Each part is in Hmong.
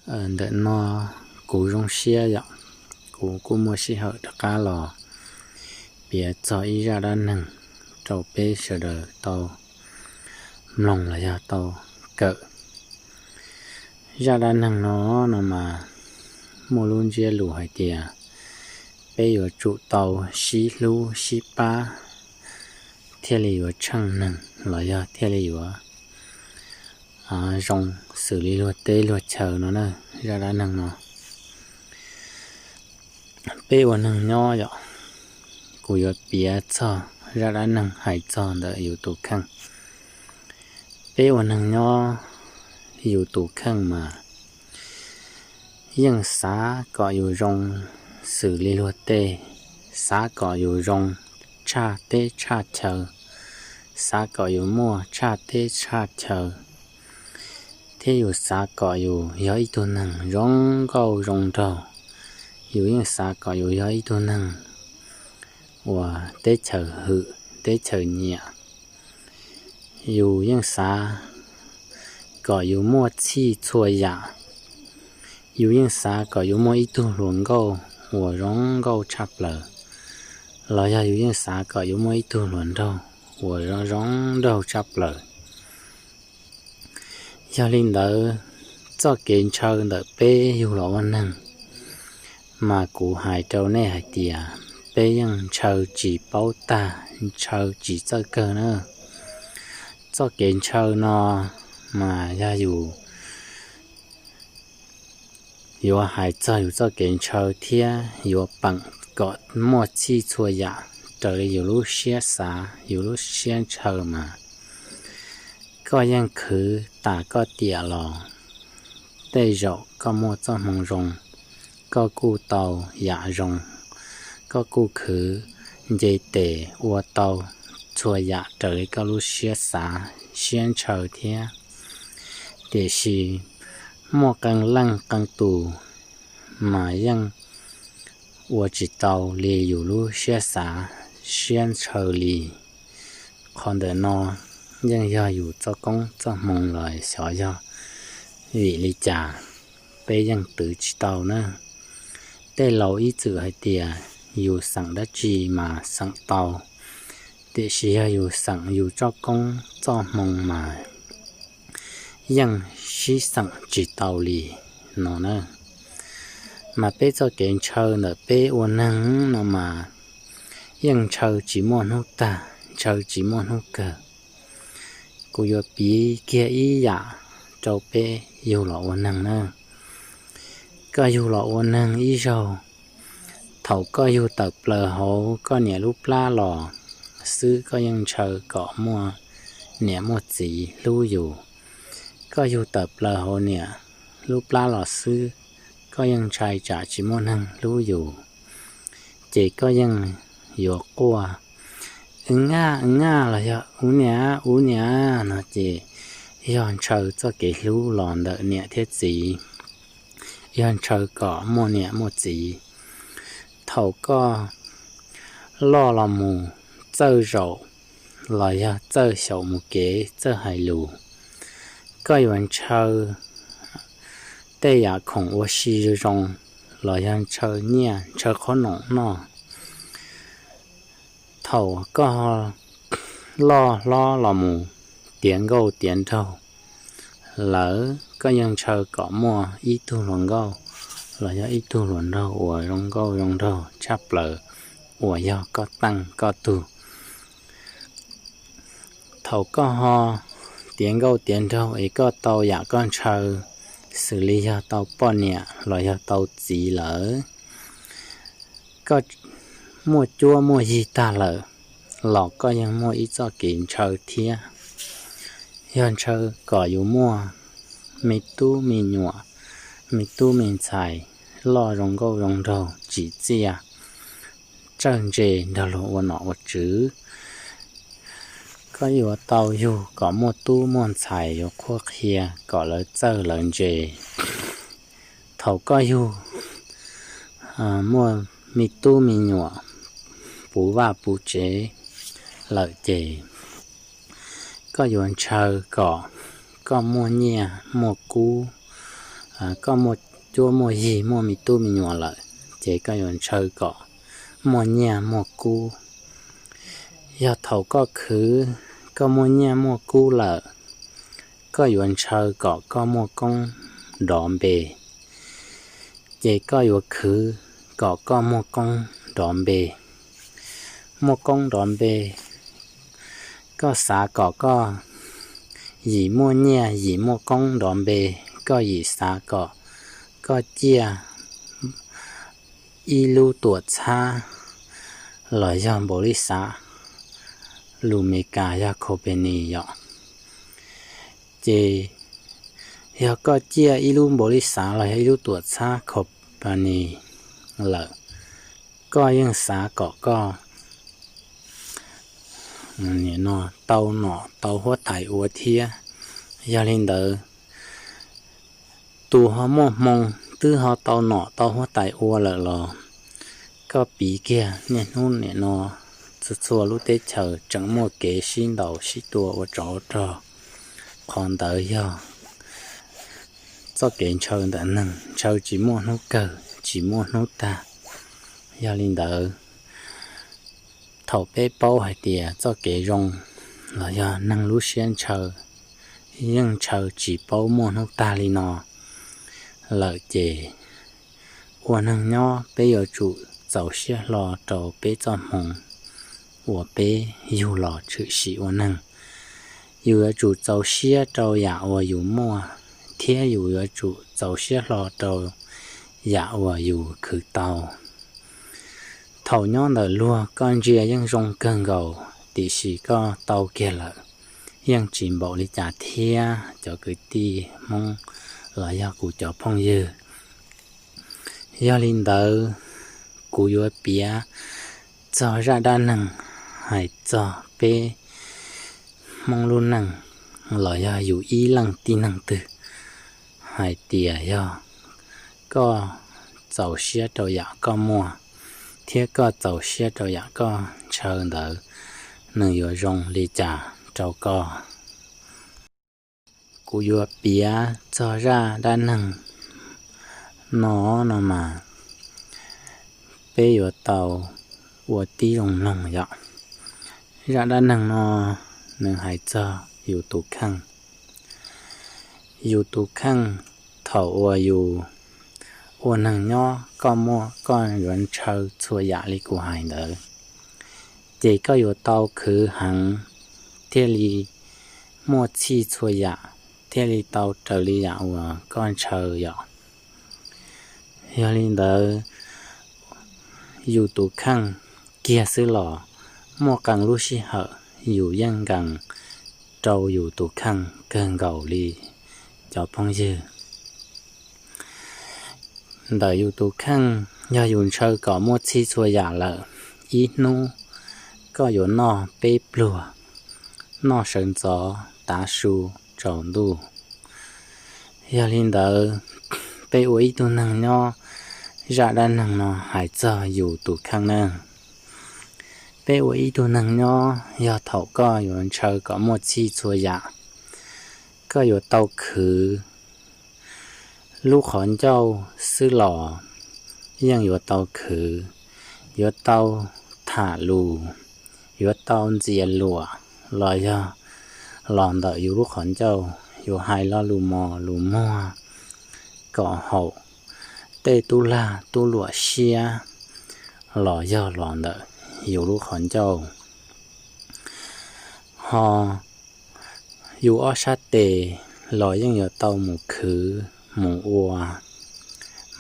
Ntawm no kuv zoo siab yom, kuv kuj muaj sij hawm rov qab los piav txog ib zaj dab neeg rau peb sawv daws tau mloog los yog tau kawm. Zaj dab neeg no, no mas muaj lub ntsiab lus hais tias peb yuav tsum tau sib hlub sib pab thiaj li yuav tsheej neeg los yog thiaj li yuav zoo xws li luag teb luag chaw no na. Zaj dab neeg no, peb ua neeg nyob yom, kuv yuav piav txog zaj dab neeg hais txog ntawm yus tus kheej. Peb ua neeg nyob, yus tus kheej mas yeej xav kom yus zoo xws li luag tej, xav kom yus zoo tshaj teb tshaj chaw, xav kom yus muaj tshaj teb tshaj chaw, thiab yus xav kom yus yog ib tug neeg zoo nkauj zoo nraug. Yus yeej xav kom yus yog ib tug neeg uas teb chaws hwm teb chaws nyiam. Yus yeej xav kom yus muaj txhij txhua yam. Yus yeej xav kom yus muaj ib tug hluas nkauj uas zoo nkauj tshaj plaws, los yog yus yeej xav kom yus muaj ib tug hluas nraug uas zoo zoo nraug tshaj plaws. Yog li ntawd, txoj kev ntshaw ntawm peb yug los ua neeg mas kuv hais rau nej hais tias peb yeej ntshaw tsis paub tag, ntshaw tsis txawj kawg na. Txoj kev ntshaw no mas yog yus yuav hais txog yus txoj kev ntshaw thiab yuav peem kom muaj txhij txhua yam raws li yus lub siab xav yus lub siab ntshaw mas koj yeej khwv tas koj tiam los tej zaum koj muaj txoj hmoo zoo, koj kuj tau yam zoo, koj kuj khwv nce tes ua tau txhua yam raws li koj lub siab xav siab ntshaw thiab. Tiam sis muaj qee leej qee tus mas yeej ua tsis tau li yus lub siab xav siab ntshaw li. Qhov ntawm no yeej yog yus txoj koob txoj hmoo los xyov yog vim li cas peb yeej twv tsis tau na. Tej laus ib txwm hais tias yus xeem dab tsi mas xeem tau, tiam sis yog yus xeem yus txoj koob txoj hmoo mas yeej sib xeem tsis tau li no na. Mas peb txoj kev ntshaw ntawm peb ua neeg no mas yeej ntshaw tsis muaj hnub tag, ntshaw tsis muaj hnub kawg. Kuv yuav piv kiag ib yam rau peb yug los ua neeg na. Koj yug los ua neeg ib zaug, thaum koj yug tawm plaws hauv koj niam lub plab los xwb koj yeej ntshaw kom muaj niam muaj txiv hlub yus. Koj yug tawm plaws hauv niam lub plab los xwb koj yeej ntshai tsam tsis muaj neeg hlub yus, ces koj yeej yuav quaj, ub, nyaj, ub, nyaj los yog ub, niam, ub, niam no ces yog ntshaw txoj kev hlub los ntawm niam thiab txiv, yog ntshaw kom muaj niam muaj txiv. Thaum koj loj los mus txawj zaum los yog txawj xyaum mus kev txawj hais lus, koj yuav ntshaw tej yam khoom ua si zoo zoo los yog ntshaw nyiaj ntshaw qhob noom noj. Thaum koj loj hlob los mus tiav nkauj tiav nraug lawm koj yeej ntshaw kom muaj ib tug hluas nkauj los yog ib tug hluas nraug uas zoo nkauj zoo nraug tshaj plaws uas yog koj teej koj tug. Thaum koj ho tiav nkauj tiav nraug es koj tau yam koj ntshaw, xws li yog tau poj niam los yog tau txiv lawm, koj muaj cuab muaj yig tag lawm los koj yeej muaj ib txoj kev ntshaw thiab. Yog ntshaw kom yus muaj me tub me nyuam, me tub me ntxhais loj zoo nkauj zoo nraug tsim txiaj, tsawg ntse nrog luag ua nom ua tswv. Koj yuav tau yug kom muaj tub muaj ntxhais yuav qhuab qhia kom lawv txawj lawv ntse. Thaum koj yug muaj me tub me nyuam puv vaj puv tsev lawm ces koj yuav ntshaw kom koj muaj nyiaj muaj kub koj muaj cuab muaj yig muaj me tub me nyuam lawm, ces koj yuav ntshaw kom muaj nyiaj muaj kub. Yog thaum koj khwv koj muaj nyiaj muaj kub lawm, koj yuav ntshaw kom koj muaj koob nrov npe, ces koj yuav khwv kom koj muaj koob nrov npe. Muaj koob nrov npe, koj xav kom koj yim muaj nyiaj yim muaj koob nrov npe, koj yim xav kom koj ciaj ib lub tuam txhab los yog npaum li xav, lus Meskas yog company yom. Ces yog koj ciaj ib lub npaum li xav los yog ib lub tuam txhab company lawm, koj yeej xav kom koj tau nom tau huab tais ua thiab. Yog li ntawd, tus ho muaj hmoo twb ho tau nom tau huab tais ua lawm los, koj piv kiag niaj hnub nim no txhua txhua lub teb chaws tseem muaj kev sib ntaus sib tua ua tsov ua rog. Qhov ntawd yog txoj kev ntshaw ntawm neeg, ntshaw tsis muaj hnub kawg tsis muaj hnub tag. Yog li ntawd, thaum peb paub hais tias txoj kev zoo los yog neeg lub siab ntshaw yeej ntshaw tsis paub muaj hnub tag li no lawm ces, ua neeg nyob peb yuav tsum txaus siab hlo rau peb txoj hmoo uas peb yug los tshwm sim ua neeg. Yus yuav tsum txaus siab rau yam uas yus muaj, thiab yus yuav tsum txaus siab hlo rau yam uas yus khwv tau. Thaum nyob ntawm luag koj ntsia yeej zoo kawg nkaus, tiam sis koj tau kiag lawm yeej tsis npaum li cas thiab cov kwv tij Hmoob los yog kuv cov phooj ywg. Yog li ntawd, kuv yuav piav txog zaj dab neeg hais txog peb Hmoob lub neej los yog yus ib leej tib neeg twg, hais tias yog koj txaus siab rau yam koj muaj, thiab koj txaus siab rau yam koj ntshaw ntawd, nws yuav zoo li cas rau koj. Kuv yuav piav txog zaj dab neeg no no mas peb yuav tau ua tib zoo mloog yom. Zaj dab neeg no nws hais txog yus tus kheej. Yus tus kheej, thaum uas yus ua neeg nyob koj muaj koj yuav ntshaw txhua yam li kuv hais ntawd, ces koj yuav tau khwv heev thiaj li muaj txhij txhua yam, thiaj li tau raws li yam uas koj ntshaw yom. Yog li ntawd, yus tus kheej kiag xwb los muaj qee lub sij hawm yus yeej nkees rau yus tus kheej kawg nkaus li cov phooj ywg. Ntawm yus tus kheej, yog yus ntshaw kom muaj txhij txhua yam lawm, ib hnub koj yuav noj peb pluag, noj sawv ntxov tav su tsaus ntuj. Yog li ntawd, peb ua ib tug neeg nyob, zaj dab neeg no hais txog yus tus kheej na. Peb ua ib tug neeg nyob, yog thaum koj yuav ntshaw kom muaj txhij txhua yam, koj yuav tau khwv. Lub qhov ncauj xwb los yeej yuav tau khwv, yuav tau tham lus, yuav tau ntxias luam los yog los ntawm yus lub qhov ncauj, yuav hais lo lus mos lus muag kom haum tej tub lag tub luam siab los yog los ntawm yus lub qhov ncauj. Ho yus ob sab tes los yeej yuav tau mus khwv mus ua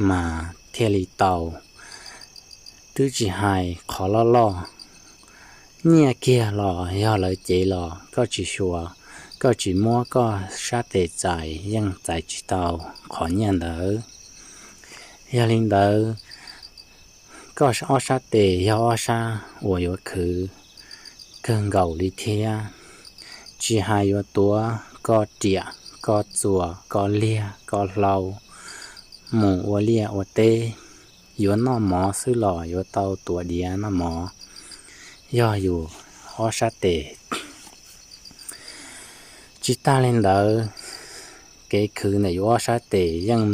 mas thiaj li tau. Twb tsis hais qhov loj loj, nyiaj kiag los yog lawv cev los koj tsis xyuas, koj tsis muab koj sab tes txais yeej txais tsis tau qhov nyiaj ntawd. Yog li ntawd, koj ob sab tes yog ob sab uas yuav khwv kawg nkaus li thiab. Tsis hais yuav tuav ko riam, ko txuas, ko liag, ko hlau, mus ua liaj ua teb, yuav noj mov xwb los yuav tau tuav diav noj mov, yog yus ob sab tes. Tsis tag li ntawd, kev khwv ntawm yus ob sab tes yeej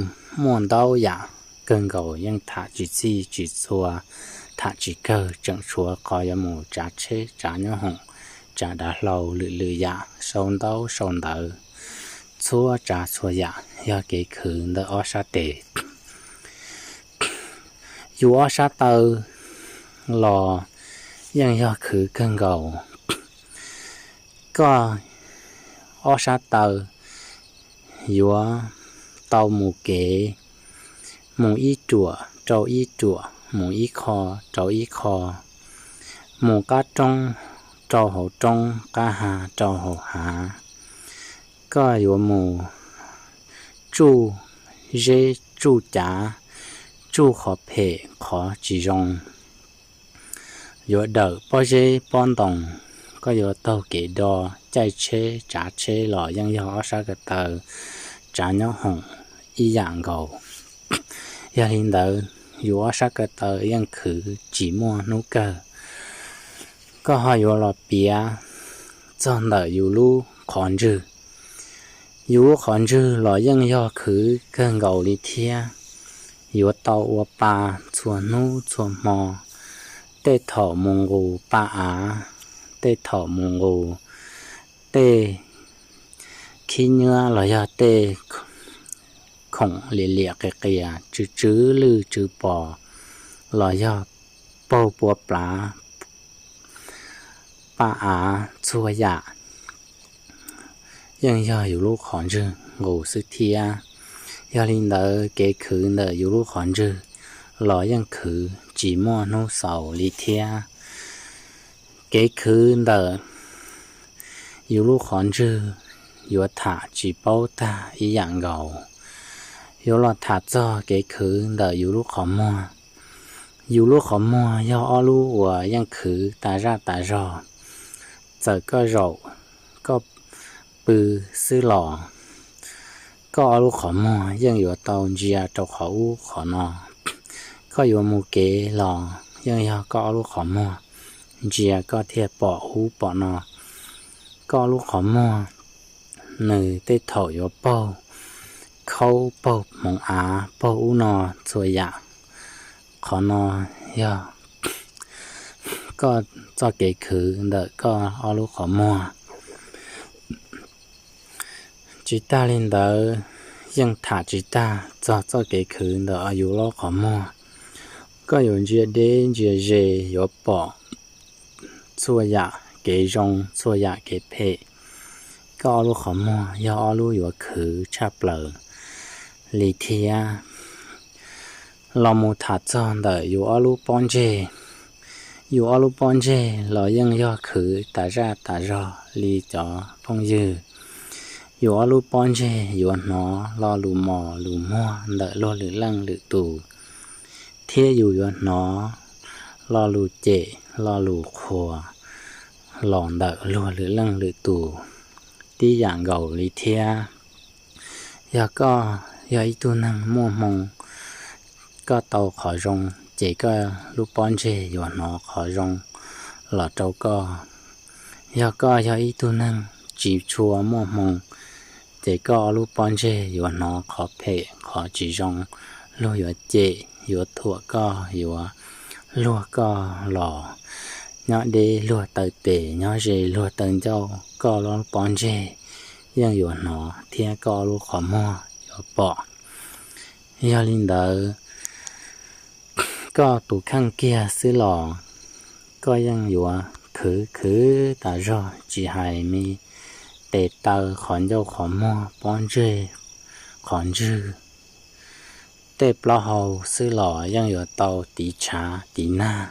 muaj ntau yam kawg nkaus, yeej tham tsis txhij tsis txhua, tham tsis kawg, tseem tshuav qhov yuav mus tsav tsheb tsav nyob hoom, tsav dav hlau, lwm lwm yam, sau ntaub sau ntawv, txhua tsav txhua yam yog kev khwv ntawm ob sab tes. Yus ob sab taw los yeej yog khwv kawg nkaus. Koj ob sab taw yuav tau mus kev, mus ib ruam rau ib ruam, mus ib qho rau ib qho, mus qab roob rau hauv roob, qab hav rau hauv hav. Koj yuav mus tsuj zeb tsuj cav, tsuj qhov phem qhov tsis zoo, yuav dawm pob zeb pob ntoo, koj yuav taug kev do, caij tsheb tsav tsheb los yeej yog ob sab ko taw tsav nyob hoom ib yam nkaus. Yog li ntawd, yus ob sab ko taw yeej khwv tsis muaj hnub kawg. Koj ho yuav los piav txog ntawm yus lub qhov ntswg. Yus lub qhov ntswg los yeej yog khwv kawg nkaus li thiab. Yuav tau ua pa txhua hnub txhua hmo, tej thaum mus nqus pa av, tej thaum mus nqus tej khib nyiab los yog tej khoom liam liam qias qias tsw tsw lwj tsw pos, los yog paug pua plav pa av, txhua yam yeej yog yus lub qhov ntswg nqus xwb thiab. Yog li ntawd, kev khwv ntawm yus lub qhov ntswg los yeej khwv tsis muaj hnub xaus li thiab. Kev khwv ntawm yus lub qhov ntswg yuav tham tsis paub tag ib yam nkaus. Yuav los tham txog kev khwv ntawm yus lub qhov muag. Yus lub qhov muag yog ob lub uas yeej khwv tas zaj tas zog. Txawm koj zaum, koj pw xwb los koj ob lub qhov muag yeej yuav tau ntsia rau qhov ub qhov no. Koj yuav mus kev los yeej yog koj ob lub qhov muag ntsia koj thiaj pom ub pom no. Koj ob lub qhov muag nws tej thaum yuav paug khaub, paug hmoov av, paug ub no txhua yam. Qhov no yog koj txoj kev khwv ntawm koj ob lub qhov muag. Tsis tag li ntawd, yeej tham tsis tag txog txoj kev khwv ntawm yus lub qhov muag. Koj yuav ntsia deb ntsia ze, yuav pom txhua yam kev zoo txhua yam kev phem. Koj ob lub qhov muag yog ob lub yuav khwv tshaj plaws li thiab. Los mus tham txog ntawm yus ob lub pob ntseg. Yus ob lub pob ntseg los yeej yog khwv tas zaj tas zog li cov phooj ywg. Yus ob lub pob ntseg yuav hnov lo lus mos lus muag ntawm luag lwm leej lwm tus, thiab yus yuav hnov lo lus cem lo lus qhuas los ntawm luag lwm leej lwm tus tib yam nkaus li thiab. Yog koj yog ib tug neeg muaj hmoo, koj tau qhov zoo, ces koj lub pob ntseg yuav hnov qhov zoo los rau koj. Yog koj yog ib tug neeg tsis tshua muaj hmoo, ces koj lub pob ntseg yuav hnov qhov phem qhov tsis zoo, luag yuav cem yuav thuam koj, yuav luag koj los nyob deb luag taw tes, nyob ze luag taw ncauj, koj lub pob ntseg yeej yuav hnov thiab koj lub qhov muag yuav pom. Yog li ntawd, koj tus kheej kiag xwb los koj yeej yuav khwv khwv tas zog, tsis hais me tes taw, qhov ncauj qhov muag, pob ntseg, qhov ntswg, tej plaub hau xwb los yeej yuav tau tiv tshav tiv nag.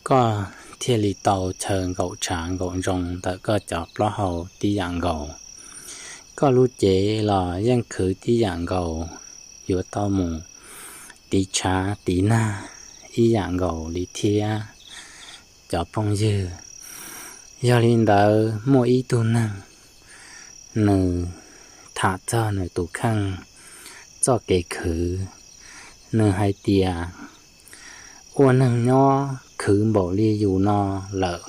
Koj thiaj li tau chaw nkaum tshav nkaum ntsoov ntawm koj cov plaub hau tib yam nkaus. Koj lub cev los yeej khwv tib yam nkaus, yuav tau mus tiv tshav tiv nag ib yam nkaus li thiab, cov phooj ywg. Yog li ntawd, muaj ib tug neeg, nws tham txog nws tus kheej txoj kev khwv, nws hais tias, ua neeg nyob khwv npaum li yus no lawm,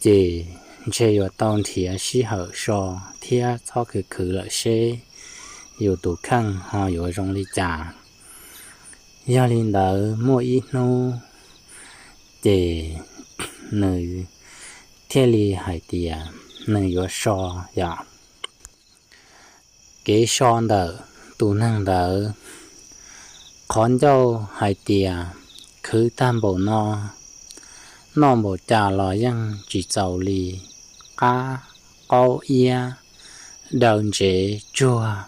ces ntshe yuav tau nrhiav sij hawm so thiab txhob khwv khwv lawm seb yus tus kheej ho yuav zoo li cas. Yog li ntawd muaj ib hnub ces nws thiaj li hais tias nws yuav so yom. Kev so ntawm tus neeg ntawd, qhov ncauj hais tias khwv tag npaum no, noj npaum cas los yeej tsis txaus li, qab qaub iab daw ntsev tsuag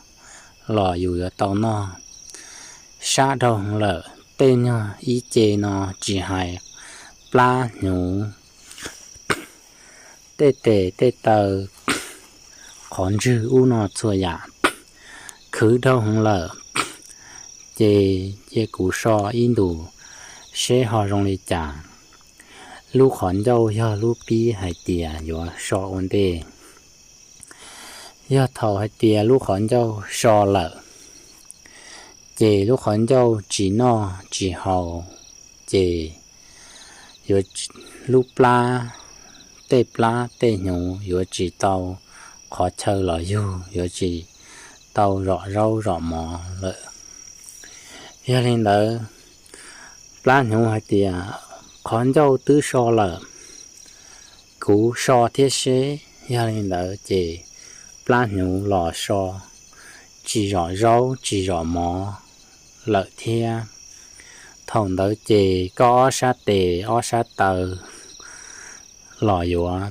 los yus yuav tau noj. Sab dhau lawm tej nyuag ib ce no tsis hais plab hnyuv, tej tes tej taw, qhov ntswg ub no txhua yam khwv dhau heev lawm, ces cia kuv so ib ntus seb ho zoo li cas. Lub qhov ncauj yog lub pib hais tias yuav so ua ntej. Yog thaum hais tias lub qhov ncauj so lawm, ces lub qhov ncauj tsis noj tsis haus, ces yuav, lub plab, tej plab tej hnyuv yuav tsis tau qhov chaw los yug, yuav tsis tau zom zaub zom mov lawm. Yog li ntawd, plab hnyuv hais tias qhov ncauj twb so lawm, kuv so thiab seb. Yog li ntawd ces plab hnyuv los so tsis zom zaub tsis zom mov lawm thiab. Thaum ntawd ces koj ob sab tes ob sab taw los yuav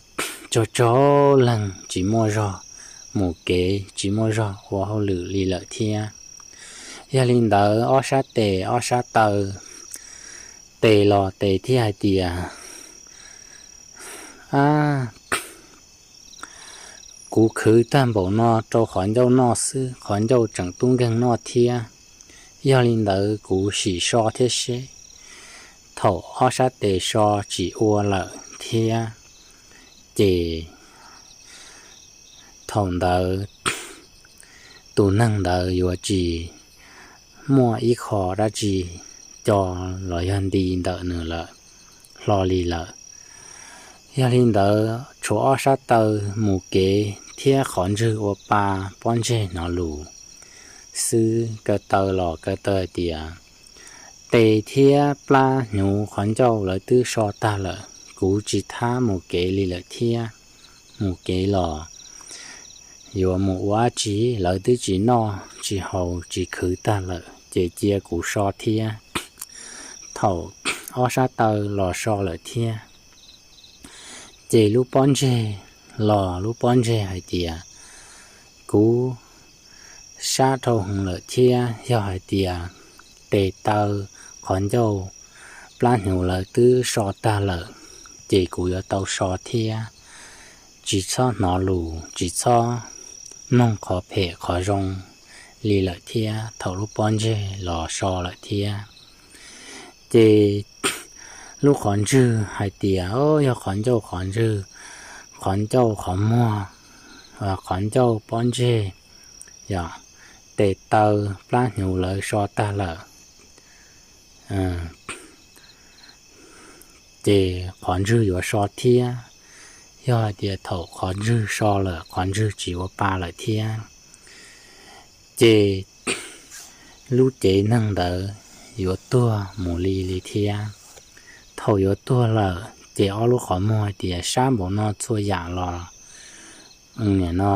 tsaug tsaug leeg, tsis muaj zog mus kev, tsis muaj zog ua hauj lwm li lawm thiab. Yog li ntawd ob sab tes ob sab taw, tes los tes thiaj hais tias, ab, kuv khwv tag npaum no rau qhov ncauj noj xwb, qhov ncauj tseem tub nkeeg noj thiab. Yog li ntawd kuv sim so thiab seb. Thaum ob sab tes so tsis ua lawm thiab, ces thaum ntawd tus neeg ntawd yuav tsis muaj ib qho dab tsi co los yog nti ntawm nws lawm, hlo li lawm. Yog li ntawd tshuav ob sab taw mus kev thiab qhov ntswg ua pa, pob ntseg hnov lus xwb. Kaw taw los kaw taw hais tias, tes thiab plab hnyuv qhov ncauj lawv twb so tag lawm, kuv tsis thab mus kev li lawm thiab. Mus kev los yuav mus ua dab tsi, lawv twb tsis noj tsis haus tsis khwv tag lawm, ces cia kuv so thiab. Thaum ob sab taw los so lawm thiab, ces lub pob ntseg los lub pob ntseg hais tias, kuv sab dhau heev lawm thiab, yog hais tias tes taw qhov ncauj plab hnyuv lawv twb so tag lawm, ces kuv yuav tau so thiab. Tsis txhob hnov lus, tsis txhob mloog qhov phem qhov zoo li lawm thiab. Thaum lub pob ntseg los so lawm thiab, ces lub qhov ntswg hais tias, o, yog qhov ncauj qhov ntswg, qhov ncauj qhov muag, qhov ncauj pob ntseg, yog tes taw plab hnyuv lawv so tag lawm, ces qhov ntswg yuav so thiab. Yog hais tias thaum qhov ntswg so lawm qhov ntswg tsis ua pa lawm thiab, ces lub cev neeg ntawd yuav tuag mus li li thiab. Thaum yuav tuag lawm ces ob lub qhov muag hais tias, sab npaum no txhua yam los nim no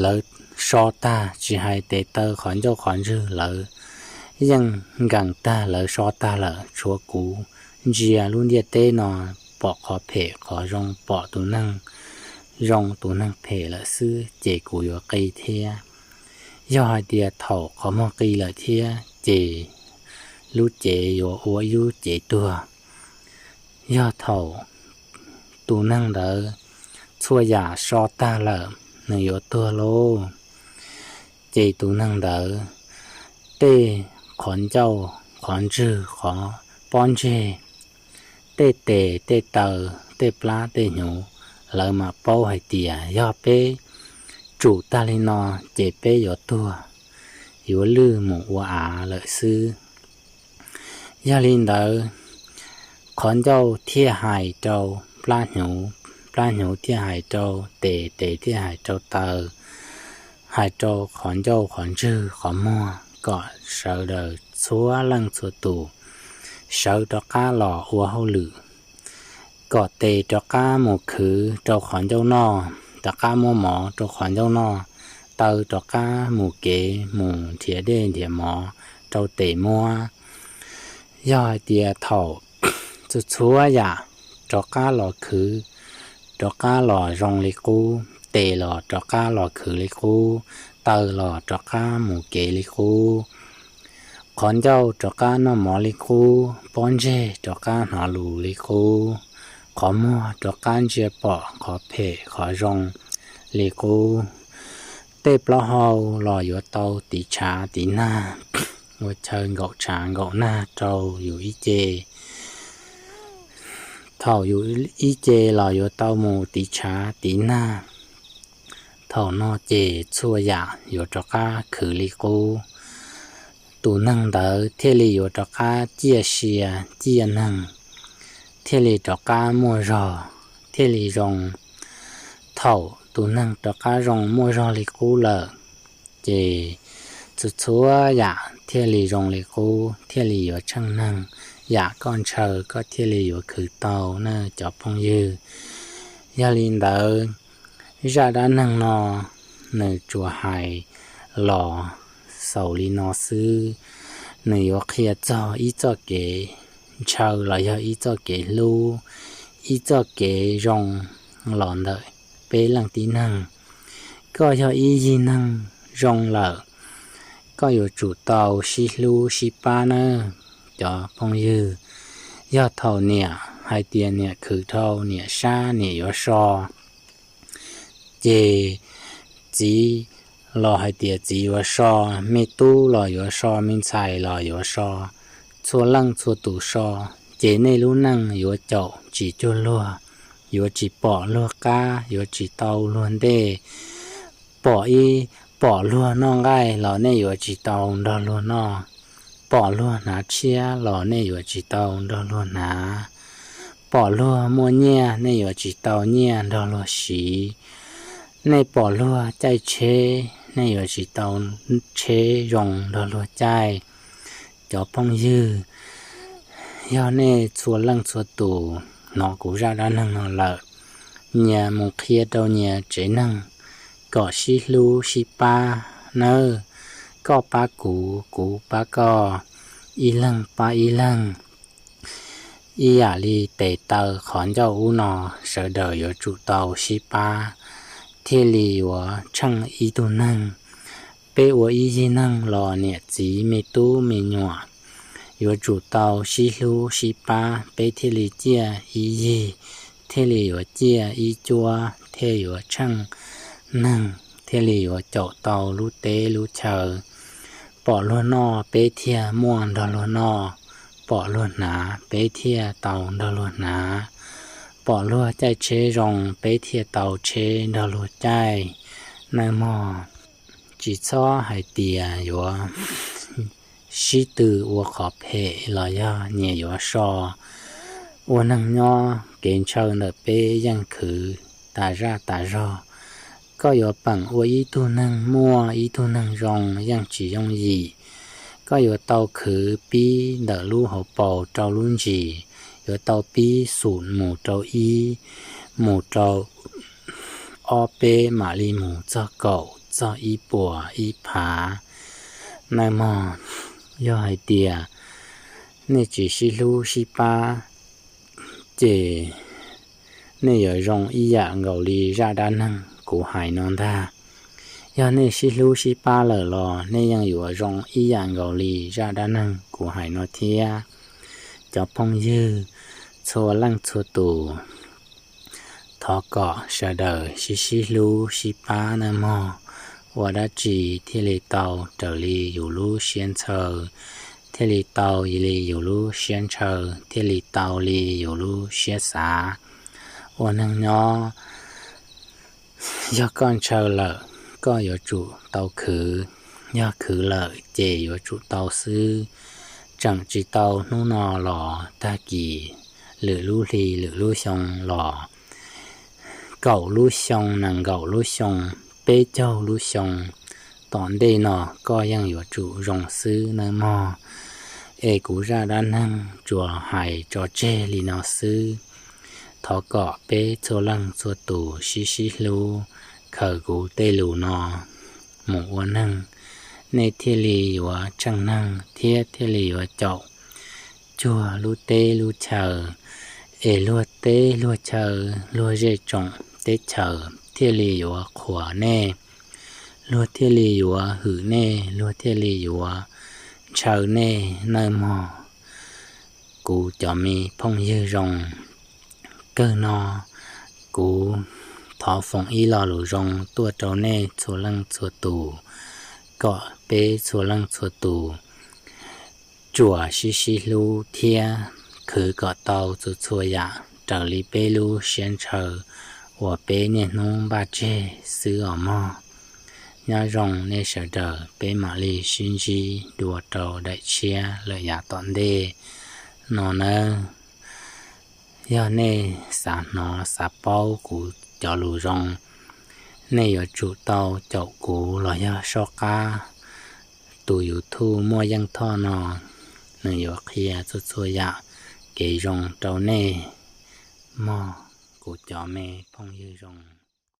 lawv so tag, tsis hais tes taw qhov ncauj qhov ntswg lawv yeej nkees tag, lawv so tag lawm, tshuav kuv ntsia lub ntiaj teb no pom qhov phem qhov zoo, pom tus neeg zoo tus neeg phem lawm xwb, ces kuv yuav qi thiab. Yog hais tias thaum qhov muag qi lawm thiab ces lub cev yuav ua ib lub cev tuag. Yog thaum tus neeg ntawd txhua yam so tag lawm, nws yuav tuag lauj, ces tus neeg ntawd tej qhov ncauj qhov ntswg qhov pob ntseg, tej tes tej taw, tej plab tej hnyuv, lawv mam paub hais tias yog peb tsum tag li no ces peb yuav tuag, yuav lwj mus ua av lawm xwb. Yog li ntawd, qhov ncauj thiaj hais rau plab hnyuv, plab hnyuv thiaj hais rau tes, tes thiaj hais rau taw, hais rau qhov ncauj qhov ntswg qhov muag kom sawv daws txhua leej txhua tus sawv rov qab los ua hauj lwm, kom tes rov qab mus khwv rau qhov ncauj noj, rov qab muab mov rau qhov ncauj noj, taw rov qab mus kev mus nrhiav dej nrhiav mov rau tes muab. Yog hais tias thaum txhua txhua yam rov qab los khwv, rov qab los zoo li qub, tes los rov qab los khwv li qub, taw los rov qab mus kev li qub, qhov ncauj rov qab noj mov li qub, pob ntseg rov qab hnov lus li qub, qhov muag rov qab ntsia pom qhov phem qhov zoo li qub, tej plaub hau los yuav tau tiv tshav tiv nag, ua chaw nkaum tshav nkaum nag rau yus ib ce. Thaum yus ib ce los yuav tau mus tiv tshav tiv nag. Thaum no ces txhua yam yuav rov qab khwv li qub. Tus neeg ntawd thiaj li yuav rov qab ciaj sia ciaj neeg, thiaj li rov qab muaj zog, thiaj li zoo. Thaum tus neeg rov qab zoo muaj zog li qub lawm, ces txhua txhua yam thiaj li zoo li qub, thiaj li yuav tsheej neeg. Yam koj ntshaw koj thiaj li yuav khwv tau na cov phooj ywg. Yog li ntawd, zaj dab neeg no nws tsuas hais los xaus li no xwb. Nws yuav qhia txog ib txoj kev ntshaw los yog ib txoj kev hlub, ib txoj kev zoo los ntawm peb leej tib neeg. Koj yog ib yig neeg zoo lawm, koj yuav tsum tau sib hlub sib pab nawb cov phooj ywg. Yog thaum niam hais tias niam khwv dhau niam sab niam yuav so, ces txiv los hais tias txiv yuav so, me tub los yuav so, me ntxhais los yuav so, txhua leej txhua tus so, ces nej lub neej yuav caum tsis cuag luag, yuav tsis pom luag qab, yuav tsis tau luag ntej. Pom ib, pom luag noj nqaij los nej yuav tsis tau nrog luag noj, pom luag hnav tshiab los nej yuav tsis tau nrog luag hnav, pom luag muaj nyiaj nej yuav tsis tau nyiaj nrog luag siv, nej pom luag caij tsheb nej yuav tsis tau tsheb zoo nrog luag caij. Cov phooj ywg, yog nej txhua leej txhua tus hnov kuv zaj dab neeg no lawm, nyias mus qhia rau nyias tsev neeg kom sib hlub sib pab nawb. Koj pab kuv, kuv pab koj, ib leeg pab ib leeg. Ib yam li tes taw qhov ncauj ub no, sawv daws yuav tsum tau sib pab thiaj li yuav tsheej ib tug neeg. Peb ua ib yig neeg los niam txiv me tub me nyuam yuav tsum tau sib hlub sib pab peb thiaj li ciaj ib yig, thiaj li yuav ciaj ib cuab, thiaj yuav tsheej neeg, thiaj li yuav caum tau lub teb lub chaw. Pom luag noj peb thiaj muaj nrog luag noj, pom luag hnav peb thiaj tau nrog luag hnav, pom luag caij tsheb zoo peb thiaj tau tsheb nrog luag caij. Nawb mog, tsis txhob hais tias yuav sib tw ua qhov phem los yog nyias yuav so. Ua neeg nyob kev ntshaw ntawm peb yeej khwv tas zaj tas zog. Koj yuav peem ua ib tug neeg muaj ib tug neeg zoo yeej tsis yooj yim. Koj yuav tau khwv pib ntawm lub hauv paus rau lub ntsis, yuav tau pib xum mus rau ib, mus rau ob peb mam li mus txog kaum txog ib puas ib phav. Nawb mog, yog hais tias nej tsis sib hlub sib pab, ces nej yuav zoo ib yam nkaus li zaj dab neeg kuv hais no ntag. Yog nej sib hlub sib pab lawm los nej yeej yuav zoo ib yam nkaus li zaj dab neeg kuv hais no thiab. Cov phooj ywg txhua leej txhua tus, thov kom sawv daws sib sib hlub sib pab nawb mog. Ua dab tsi thiaj li tau raws li yus lub siab ntshaw, thiaj li tau li yus lub siab ntshaw, thiaj li tau li yus lub siab xav. Ua neeg nyob, yog koj ntshaw lawm, koj yuav tsum tau khwv. Yog khwv lawm ces yuav tsum tau xwb. Tseem tsis tau hnub no los tag kis lwm lub hli lwm lub xyoo los kaum lub xyoo, nees nkaum lub xyoo, peb caug lub xyoo tom ntej no koj yeej yuav tsum zoo xwb nawb mog. Es kuv zaj dab neeg tsuas hais tso tseg li no xwb. Thov kom peb txhua leej txhua tus sib sib hlub, khaws kuv tej lus no mus ua neeg, nej thiaj li yuav tseem neeg thiab thiaj li yuav caum cuag lub teb lub chaw, es luag teb luag chaw, luag zej tsoom teb chaws thiaj li yuav qhuas nej, luag thiaj li yuav hwm nej, luag thiaj li yuav ntshaw nej nawb mog. Kuv cov me phooj ywg zoo, kawg no kuv thov foom ib lo lus zoo tuaj rau nej txhua leej txhua tus, kom peb txhua leej txhua tus tsuas sib sib hlub thiab khwv kom tau txhua txhua yam raws li peb lub siab ntshaw uas peb niaj hnub npaj tseg xwb os mog. Nyob zoo nej sawv daws, peb mam li sib ntsib dua rau daim tshiab lawm yav tom ntej no nawb. Yog nej xav hnov xav paub kuv cov lus zoo, nej yuav tsum tau caum kuv los yog soj qab tus YouTube Muaj Yeej Thoj no, nws yuav qhia txhua txhua yam kev zoo rau nej mog, kuv cov me phooj ywg zoo.